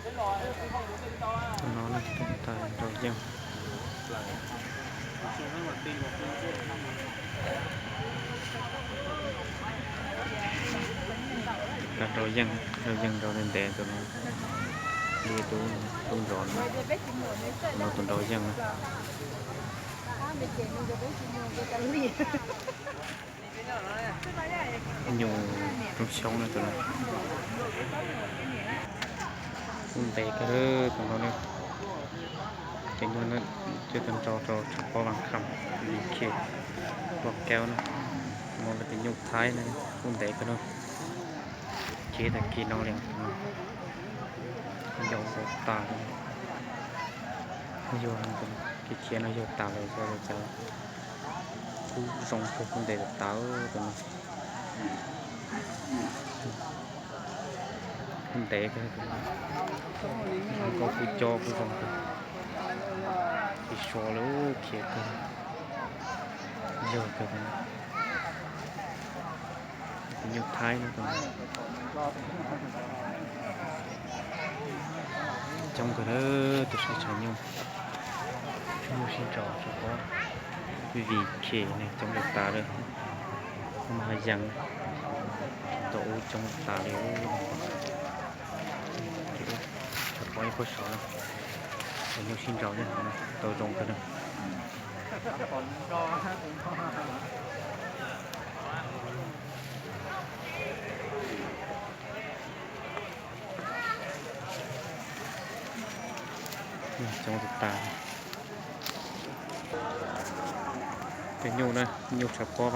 Tus no ne, tus tag nrau yeej. Tus tag nrau yeej, nrau yeej nrau ntev ntev tus no. Li tub, tub nrov no. Tus no tus nrau yeej na. Nyuj roob xyoob na tus no. Kub ntev kawg tus no ne. Ces nyuj, ces tus nrau rau tshav pob Vaj Kham, V K, Vaj Kaub na. No lawv tus nyuj Thaib na, kub ntev kawg na. Khiav tag kis no li, yau ntau tas li. Yog khiav khiav no yog tas lawm xyov li cas. Kub zoo kawg, kub ntev tas tas tus no. Kub ntev kawg, zoo nkauj kub cob kub zoo kawg. Tsis so li, khiav kawg, yog kawg. Tus nyuj Thaib no, coob kawg na, tus saib tshav nyuj, nyuj sib nraus tshav pob, V K ne coob tas tas li, Maj Yees, tau ub coob tas li. Tshav pob ib puag saud na, tshav nyuj sib nraus nyob hauv no, tau zoo kawg na. Coob tas tas. Cov nyuj na, nyuj tshav pob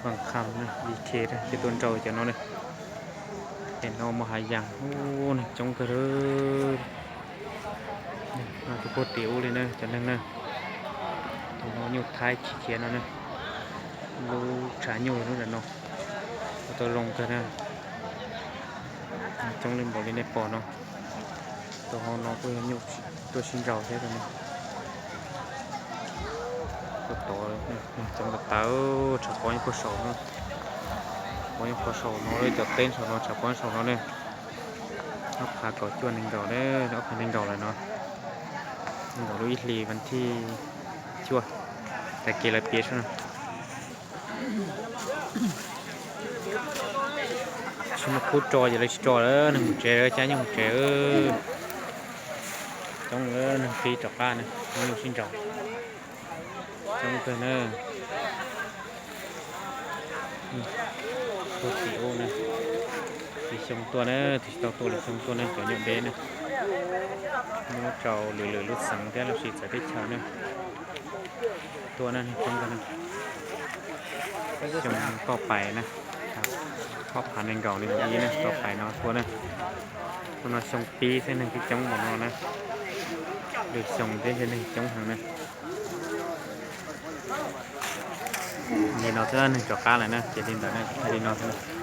Vaj Kham na, V K na, ces tuaj nrau cov no ne. Ces no Maj Yees, ub, neeg coob kawg li. No tus puag tim ub li na cov neeg na. Tus no nyuj Thaib khiav khiav no na. Lub tshav nyuj lub ntawm no, ua tau zoo kawg na. Coob li npaum li nej pom no. Tus hauv no kuj yog nyuj tuaj sib nraus thiab tus no. Tuaj tod, coob tas tas, tshav pob nyob puag saum no. Pob nyob puag saum no, cov teb saum no, tshav pob saum no ne. Ob phav kaum cuaj nees nkaum, ob phav nees nkaum lawm no. Nees nkaum lub ib hlis vas thib cuaj, tag kis lawv piav sub no. Tsis muaj qub tso ces lawv tsis tso lawm, neeg mus tsev lawm, cab nyuj mus tsev. Coob lawm, neeg pib rov qab na, nyuj sib nraus. Coob kawg na. Tuaj tim ub na, lwm xyoo tuaj na, twb tsis tau tuaj, lwm xyoo tuaj na, cov nyuj deb na. Muab rau lwm lwm lub xeev thiab los sis txawv teb chaws na. Tuaj na, neeg coob kawg na. Xyoo toj pais na, ob phav nees nkaum li ib na, toj pais no tuaj na. Xyoo no xyoo pib thiab neeg pib coob npaum no na. Lwm xyoo thiab neeg coob heev na. Li no xwb, neeg rov qab lawm na, ces li ntawd na, li no xwb.